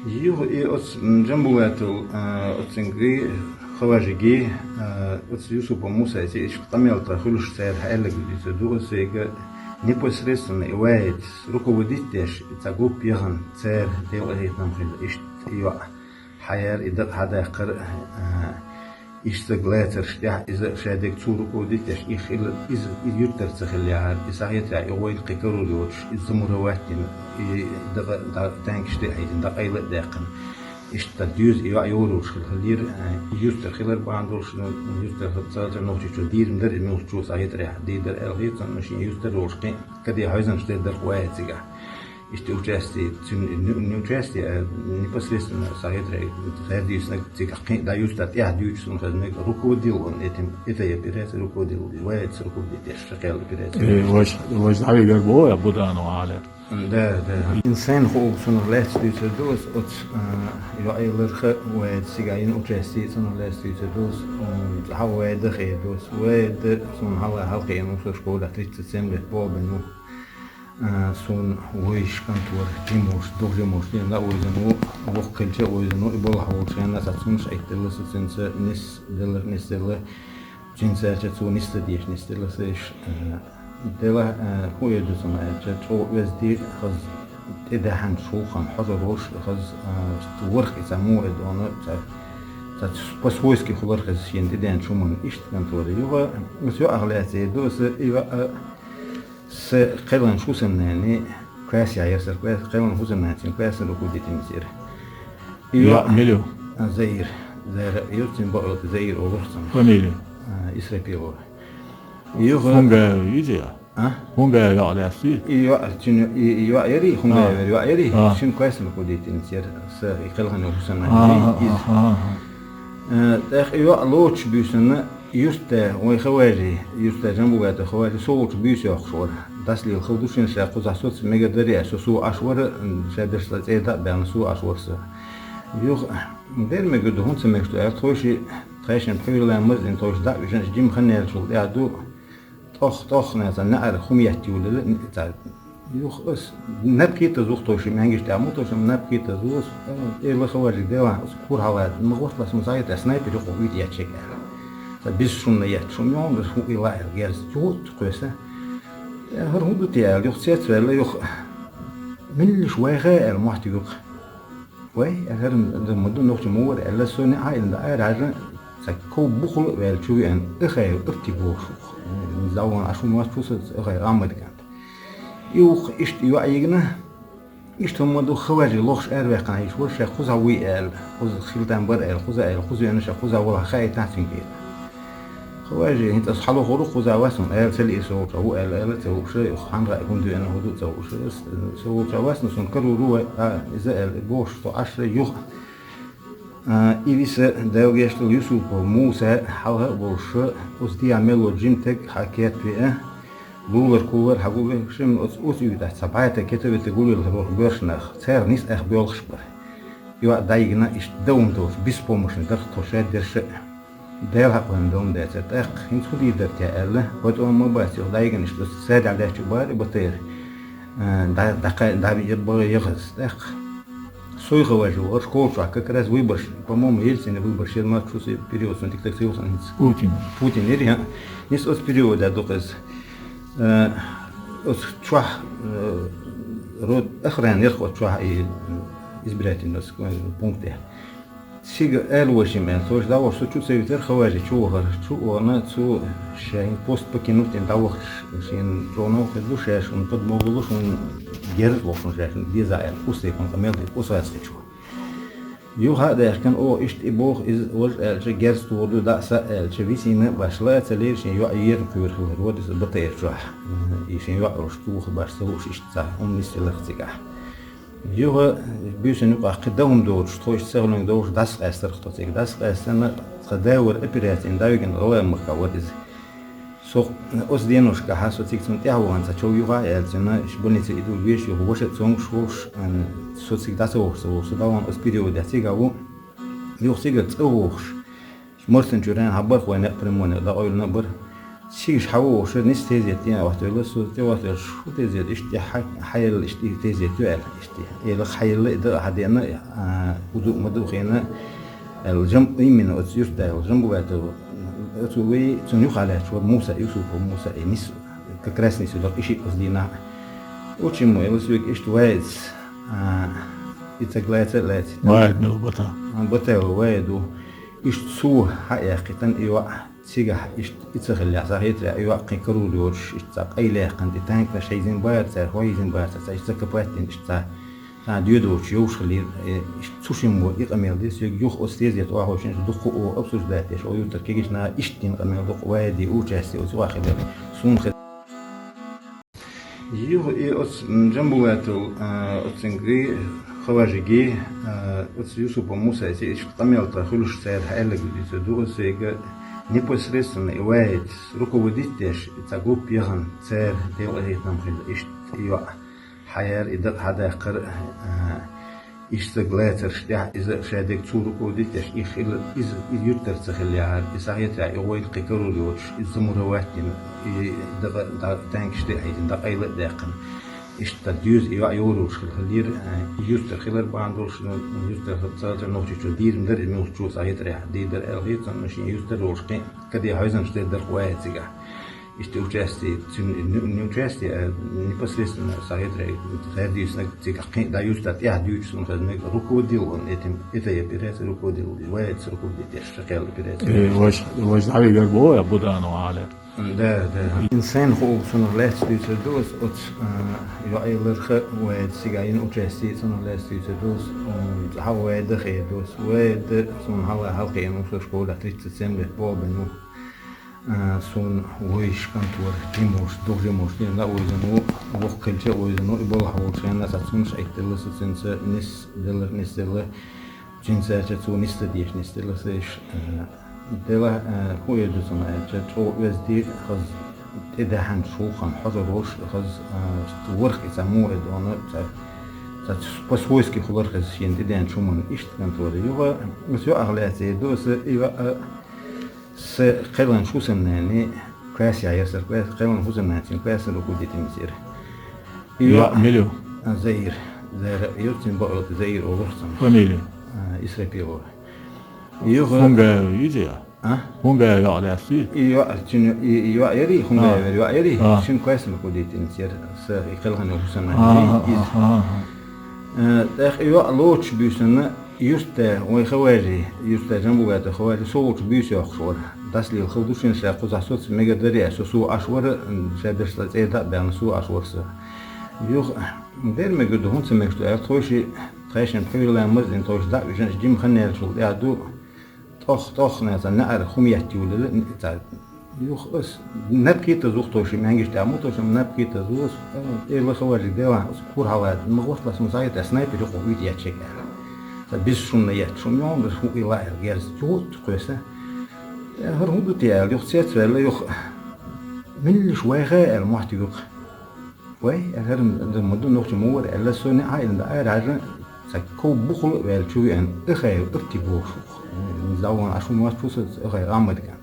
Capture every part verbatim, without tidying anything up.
Юха и оц, м, Джамбулатов, а, оцинги, хаважиги, а, оц Юсупа Мусайци, иш къамел тӀа хуьлуш церан хьаьллаг дийца ду, оцега непосредственно и ваец, руководить деш, и цхьа группа яхан, церан делкъехетам хилла, иштта и йоӀ хьаяр, и дакъа хьадаккхар, а, Иштта глацарш тӀехь иза шадерг цу руководить деш, и хила, иза, и юьртар ца хила яхьар, и сахьетра, и войн кхин карур йоцуш, и замураваттина, и дакъа, да, танкаш тӀе хьийзина, дакъа айла а даьккхина. Иштта дуьйза и йоӀ йоруш хила хилира, и юьртар хилар бахьана долуш, ну, юьртар хила ца хилча нохчичо дийрам дара, и муьлххачо сахьетра дийр дара аьлла хетта, ну, шен юьртар волуш кхин, каде хьойзанаш дер дара вай цигахь. Иштта участие, цуьнан не, не участие, а непосредственно сахьетра гӀердийсинарг цига кхин а дӀаюста тӀаьхьа дуьйцу суна хезна, руководил он этим, этой операцией руководил, ваец руководить деш, шакхел операция. Э, ваш, ваш дӀавигар бо, я Буданов Али. Да, да. Ин сайн хууг сунах лаьцна дуьйцур ду ас, оц, а, йоӀ эларха ваец цига йина участие сунах лаьцна дуьйцур ду ас, м, хьал вай дахе ду ас, вай да, суна хьала хьалхе йина, со школа тридцать семь лет болабелла ву. А, суна вуйш кантор, жимуш, дух жимуш, дийна ойзан ву, вух кхилча ойзан ву, и болахь волчу хенна сацунаш айттелла, сацинца нис делла, нис делла, цуьнца аьлча цо нис ца деш, нис делла, сеш, а, дела, а, хӀун эр ду цунна аьлча, чӀогӀа оьзди, хаза тӀедаьхьанчу хӀуллакхана хьожур волуш, хаза, а, ворхӀ и цхьа муха эр ду хьуна, цхьа, цхьа по-свойски хулар хаза шена тӀедеанчу хӀуманна, иштта кантор. Юха, ас йоӀах лаьцна эр ду, аса и йоӀ, а, Сан кхелан хӀусамнани, класс яхьар сан класс, кхелан хӀусамнани цуьнан классан руководительница яра. И йоӀ мила ю? А, Заир. Заира, юртин бакъ Заир олура цунна. Фамилия? А, Исрапилова. Юха хӀунга йижа я? А? ХӀунга йоӀ лаьцна? И йоӀ, цуьнан, и, и йоӀ яри, хӀунга А. яри, йоӀ яри. А. Цуьнан классан руководительница яра. Сан и кхелан хӀусамнани. А, иза. А, а, а. Э, тӀаккха и йоӀ лоцуш буьйсанна, Юьртда вай хаважий, юьртда Жамбулата хаважий, со волчу буьйса йоккхуш вара. Дас лела хала ду шена ша кхузахь соцу мега даре, со суо Ӏаш вара, ша берш цӀа цӀе даа а баьлла, суо Ӏаш вара со. Юха, дер мега ду, хӀунда ца мегаш ду аьлла, тхойши, тхайшина пхьуьйралла маза дина тхойши даа вижина, жима хан яьллачул тӀаьхьа ду, тӀох, тӀох, нацан наӀара хӀума еттийвлла, цӀа Юха ас, наб кхетаза ву тхойши, маьнгиш тӀехь ма тхойши, наб кхетаза ву ас, э, лаха важиг делахь, ас кура хьалаьцна, ма гӀотталаш ма схьаэта, снайпер юкъа вуьйта етташ эгна. Сан бис шунна етташ, шун йогӀу, ас хӀун и лаьа, герз, чу гӀутта кхоьса. Э, хӀара хӀун ду те аьлла, юха цецваьлла, юха, миллиш вайха аьлла, мохь тигуькху. Вай, аьлла, хӀара ма ду, нохча ма вара, аьлла, со неӀ хьаийна дӀа, аьрра хьажа, сан ков бухула а ваьлла чу веана, ахай, апти бохуш ву. Завон, аш хӀун мотту сан, ахай, Ахмад кӀант. И вукху иштта йоӀ йигна, иштта хӀумма ду, хаважий лохуш араваьккхина йиш вара, ша кхузахь вуй аьлла, кхуза хила там бара аьлла, кхуза аьлла, кхуза веана ша кхузахь валахь хаийтахь цуьнга. Хаважий, хӀинца ас хьалохур ву, кхуза вац хьуна, аьлла, ца лиира со волчу, ву аьлла, аьлла, ца вууша, юха хьан хаьа, хӀунда веана, хӀун ду ца вууша, ас, со волчу вац, но суна карур ву вай, а, иза аьлла, бохуш, со Ӏаш юха. А, и виса, Дала гечдойла, Юсупов Муса хьалха а болуш, оцу дехьа мел волу жима таг хьан кертве а, лулар кулар хьан гулве, шимма оцу, оцу уьйтӀахь цхьа бӀе таг, кета вета гулвелла хӀара ваха боьрша нах, цара нис ах боьлхуш бара. И ваӀ дайгна иштта дан хӀума долуш, беспомощный дарх тхо шаьддерша а. Дела хьакъ вайна дан дацара, тӀаккха хӀинца хӀун дийр дара те аьлла, батӀо ма бац, юха дайгна иштта оцу саьрехь лаьттачу бара и батера. Э, дӀа-, дӀакхай-, дӀа-, я-, бага яхаза, тӀаккха. Сойха важа вара школа чохь, как раз выборш, по-моему, Ельцина выборш, я ма шу се период, сон тик-так ца юхсан хӀинца. Путин. Путин яри, а? Нис оцу периода ду-кх иза. Э, оцу чохь, э, род охрана яра оцу чохь и, э, избирательный, э, пункте. Цига аьлла вай шимма аьлла, тхойша дӀавахаш, со чу ца витара, хаважий чу вахара, чу а вахана, цо шайн пост покинуть дина дӀавахча, шена чӀогӀа новкъа хир ду, шаьш шуна подмогу луш, хӀунда герз лохуш шаьш шуна деза аьлла, кху стеган къамел дина, кху сацкхичо. Юха а даьхкина, оха иштта и боху, иза важа аьлча, герз тухур ду, дӀа а са а аьлча, висина башла а ца лийра, шен йоӀ ерна кхоьру хилла, рода иза БТР чохь. И шен йоӀ олуш тухур баш ца лууш, иштта цхьа хӀума нисделларх цигахь. Юха, буьйсанна юкъахь кхин дан хӀума доцуш, тхо иштта ца хуьлуьнга долуш дӀасакъаьстара тхо цига. ДӀасакъаьстина, тхан да вара операцина дӀавигна ГӀалгӀай махка вара иза. Со, оцу деношкахьа со цига цунна тӀаьхьа вахана, цхьа чов юха а яьлла цуьнан, иш больнице иду веш юха, ваша а цомгуш волуш, м, со цига дӀа ца вахуш ца волуш, со дӀавахана оцу периодехь цига ву, юха цигара цӀа вохуш. Марсанчу район хьан барх вайн некъ прямой некъ дӀакъевлина а бара. Цига хьавоагӀаш, нийса тезет тӀехьа оттавелла со, тӀехьа оттавелла, хӀу тезет, иштта хьа-, хьаелла, иштта тезет ю аьлла, иштта. Эла хьаелла, и дакъа хьадеана, а, хӀу ду, ма ду хиъна, аьлла, Жам-, именно оцу юьртда аьлла, Жамбулатов, оцу вай, цунна юххе лаьтташ вара Муса, Юсупов Муса, и нийса, как раз нийса дакъа, и шиъ оцу дийнахьа. Учиммо, эла соьга, иштта ваиц, а, и ца глаца а лаьций. Ваид мила бата? А, бата ваид ву. Иштта цо хьаяьккхийтина и йоӀ. Цигахь иштта и ца хиллехь, схьахетарехь, и йоӀ кхин карур йоцуш, иштта цхьа къайлаьккхина, и танкаш хьийзина бара цара, хьо хьийзина бара цара, цхьа иштта цхьа капаттина, иштта цхьа, цхьа доьдучу йовш хилира, э, иштта цу шиммо и къамел ди соьга юха оцу тезета охьочун иштта дуккха а обсуждать деш, о юртара кегийчу наха иштта дина къамел дуккха ваиди участие оцу йоӀа хилира. Суна хи-, Юха и оцу, м, Жамбулатов, а, оцу цуьнгара, Хаважига, а, оцу Юсупов Мусайца иштта къамел тхан хуьлуш цара хьаьлларг дуьйцур ду, оцу вайга непосредственно и ваиц руководить деш, цхьа группа яхана, цара делкъахетам хилла, иштта и йоӀ хьаяра, и дакъа хьадаккхар, а, иштта ца глацарш тӀехь, иза шадерг цо руководить деш, и хилла, иза, и юьртара ца хилла яхьара, и схьахетарехь, и вайна кхин карур йоцуш, иза замуравать дина, и дакъа, дӀа, танкаш тӀе а хьийзина, дӀакъайла а даьккхина. Иштта доьза и йоӀ йовр йолуш хилла хиллера, и юьртара хилар бахьана долуш, юьртара ца хилча нохчийчо дийр ма дара, и муьлххачо схьахетарехь дийр дара аьлла хетта, цунна шен юьртара волуш кхин а кадехьа хьойзанаш дер дара ваица цигахь. Иштта участие, цуьнан не, не участие, а непосредственно схьахетарехь, цара дийцинарг цигахь кхин а дӀа юьртара тӀехь дуьйцуш суна хезна мега, руководил он этим, этой операцией руководил, ваица руководить деш, шакхел операция. Э, ваш, ваш дӀавигар бу, я Буданов Ӏали? Да, да. Ин сайн хууг сунах лаьцна дуьйцур ду ас оцу, а, йоӀеларха вайда сигахь йина участие сунах лаьцна дуьйцур ду ас, м, хьал вайда хир ду ас. Вайда суна хьала хьалхийна ву со школа тридцать семь лет болх бина ву. А, суна вуйш кантор, жимуш, дух жимуш, дина а вуйзина ву, вукху кхилча а вуйзина ву, и балхахь волчу хенна аса цунаш Ӏитталла, со цуьнца нис делла, нис делла. Цуьнца аьлча, цо нисса дийша нисделла аса иш, э, дела, э, хӀун эр ду цунах аьлча, чӀогӀа оьзда ди хаза тӀедаьхьначу хӀуллакхана хьожур волуш, хаза, э, ворхӀ и цхьа муха эр ду хьуна, цхьа, цхьа по-свойски хилар хаза шена тӀедеанчу хӀуманна иштта кантора. Юха, аса йоӀах лаьцна эр ду аса, и йоӀ, э, Сан кхелхинчу хӀусамнанний классехь яра, сан класс, кхелхинчу хӀусамнана цуьнан классан руководительница яра. И йоӀ мила ю? А, Заир. Заира, юьртан бакъ йолу Заир олура цунах. Фамилия? А, Исрапилова. Юха ХӀунгаев иза я? А? ХӀунгаев йоӀ лаьцна? И йоӀ, цуьнан, и, и йоӀ яра, ХӀунгаев яра, йоӀ яра, а, цуьнан классан руководительница яра, сан и кхелхинчу хӀусамнана. А, и, а, иза. А, а. Э, тӀаккха и йоӀ лоцуш буьйсанна, Юьртда, вай Хаважи, юьртда Жамбулата Хаважи, со волчу буьйса йоккхуш вара. Дас лела хала ду шена, ша кхузахь соцу мегар дарий аьлла, со, со Ӏаш вара, ша берш цӀа цӀера дӀа а баьхна, со Ӏаш вара со. Юха, дера мегар ду, хӀунда ца мегаш ду аьлла, тхойши, тхайшинна пхьуьйралла мазлина, тхойши дӀа а уьжина, жима хан яьллачул тӀаьхьа ду, тӀох, тӀох, нацан, неӀара хӀума етта юлийла, ца, Юха ас наб кхетаза ву тхойши, маьнгиш тӀехь ма тхойши, наб кхетаза ву ас, э, элла Хаважига делахь, ас кура хьалада, ма гӀотталаш, ма схьахета, ас снайпер юкъа вуьйта етташ аьлла. Сан бис шуна етташ, шуна йогӀу, ас хӀун ила аьлла, герз, чу гӀу а кхоьса. Э, хӀара хӀун ду те аьлла, юха цецваьлла, юха. Милла шу вайхай аьлла, мохь тигура. Вай, аьлла, хӀара ма ду, нохчи ма вара, аьлла, со неӀ а ина ара хьажа, сан ков бухула а ваьлла чу веана, ахай, апти бохуш ву. Завон, а шу ма чу са, ахай, гӀаммадган.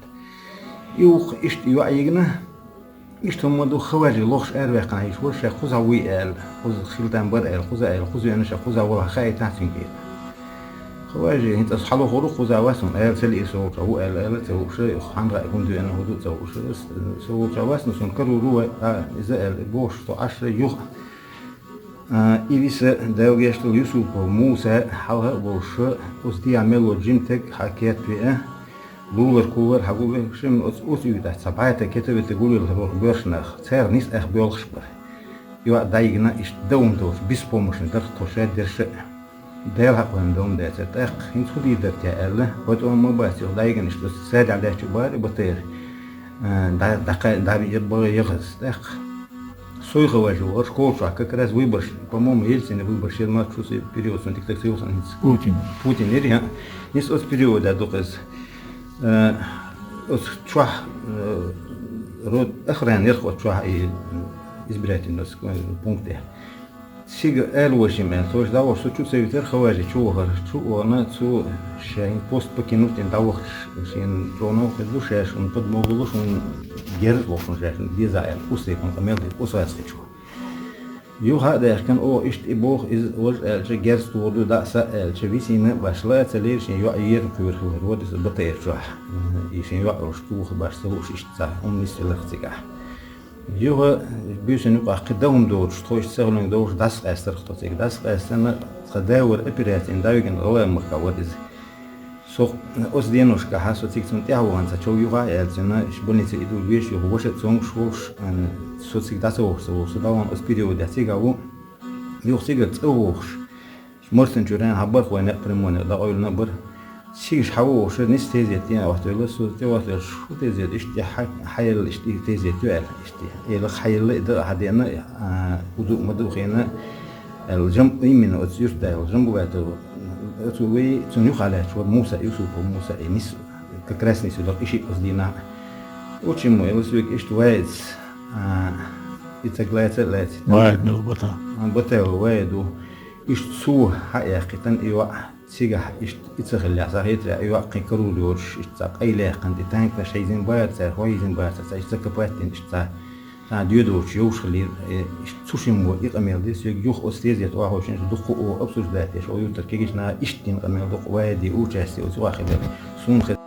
И вукху иштта йоӀ йигна, иштта хӀумма ду, Хаважи лохуш араваьккхина йиш вара, ша кхузахь вуй аьлла, кхуза хила там бара аьлла, кхуза аьлла, кхуза веана ша кхузахь валахь хаийтахь цуьнга кхета. Хаважи, хӀинца аса хьалохур ву, кхузахь вац хьуна аьлла, ца лиира со волчохь, ву аьлла, аьлла, ца вууш, хьан хаьа, хӀунда веана, хӀун ду, ца вууш, аса, со волчохь вац, но суна карур ву вай, а, иза аьлла, и бохуш, со Ӏаш юха. А, и виса, Дала гечдойла, Юсупов Муса, хьалха а волуш, оцу дехьа мел волчу жимтаг хьан кет веа, Лулар-кулар хьагулве, шимма оцу, оцу уьйтӀахь цхьа бӀе таг, кета-вета гулвелла хӀара ваха боьрша нах, царах нисса ах боьлхуш бара. И йоӀ дӀайигна, иштта давна долчу беспомощный дара тхо шадерша а. Дела хьакъ вайна довна дацара. ТӀаккха хӀинца хӀун дийр дара те аьлла, батӀо ма бац, юха дӀайигна, иштта оцу саьрехь лаьттачу бара и батера, а, дӀа-, дӀакха-, дӀа-, бага яхаза. ТӀаккха Сойхаважи вара школа чохь, как раз выборш, по-моему, Ельцина выборш яра, ма шу се период, сан дика так союз хӀинца. Путин. Путин яра, я. Нис оцу периода дукха иза. Э, оцу чохь, э, род охрана яра оцу чохь и избирательный оцу, э, пункте. Цига аьлла вай шимма, аьнна, цо иштта дӀавахар, со чу ца витар, Хаважи чу вахар. Чу а вахана, цо шен пост покинуть дӀавахар, шена чӀоагӀа новкъа хеза ду, шаьш шун подмогу луш, шун герз лохаш шаьш шун деза аьнна, Усейкун къамел деза, Усваьске чу. Юха а даьхкина, оха иштта и боху иза, важа аьлча, герз тохар ду, дӀа а, са а аьлча, висийна башха ла а ца лерина, шен йоӀ ерна кхоьру хилар, вот иза БТР чохь. И шен йоӀ йолуш тухур башха ца лууш иштта цхьа хӀума нисъеллера цигахь. Юха буьйсанна юкъахь кхин дан хӀума доцуш, тхо иштта ца хуьлуьнга довш дӀасакъаьстира тхо цига. ДӀасакъаьстина, тхан да вара операцина дӀавигина, ГӀалгӀай махкахь вара иза. Со оцу деношкахь, со цига цунна тӀаьхьа вахана, цхьа чов юха а яьлла цуьнан, иштта больнице и ду веш, юха ваша а цомгуш волуш, со цига дӀа ца вахча ца вахча, со дӀавахана оцу периодехь цигахь ву, юха цигара цӀа вохуш. Марсанчуьра хьан барх вайн некъ прямой некъ дӀакъевлина бара. Цигахь хьан ву вовшах, нисса тезет дина, хьан вахтавелла, со тӀе вахтавелла, хӀун тезет, иштта хьан, хьан елла, иштта и тезет ю аьлла, иштта. Элах хьан елла и дакъа хьан деана, а, хӀу ду, ма ду хиъна, аьлла, Жам-, именно оцу юьртда аьлла, Жамбулатов, оцу вай, цунна юххе лаьтташ вара Муса, Юсупов Муса, и нисса, как раз нисса дакъа, и шиъ оцу дийнахь. Учим ма, элла соьга иштта вайца, а, и ца глайца а лаьцна. Вай ду, бата. А, бата вай ду. Иштта цо хьан яьккхийтина и йоӀ. Цигахь иштта и ца хиллехь, схьахетарехь, и йоӀ кхин карур йоцуш, иштта цхьа къайлаьккхина, и танкаш хьийзина бара цара, хьо хьийзина бара цара, цхьа иштта ца капаттина, иштта цхьа, цхьа доьдучу йовш хилийра, э, иштта цу шиммо и къамел дира, соьга юха оцу тезет охьахевшина, дуккха а обсуждать деш, о, юртара кегийчу наха иштта дина къамел дуккха вай ди, участие оцу юкъахь хилира. Суна хи-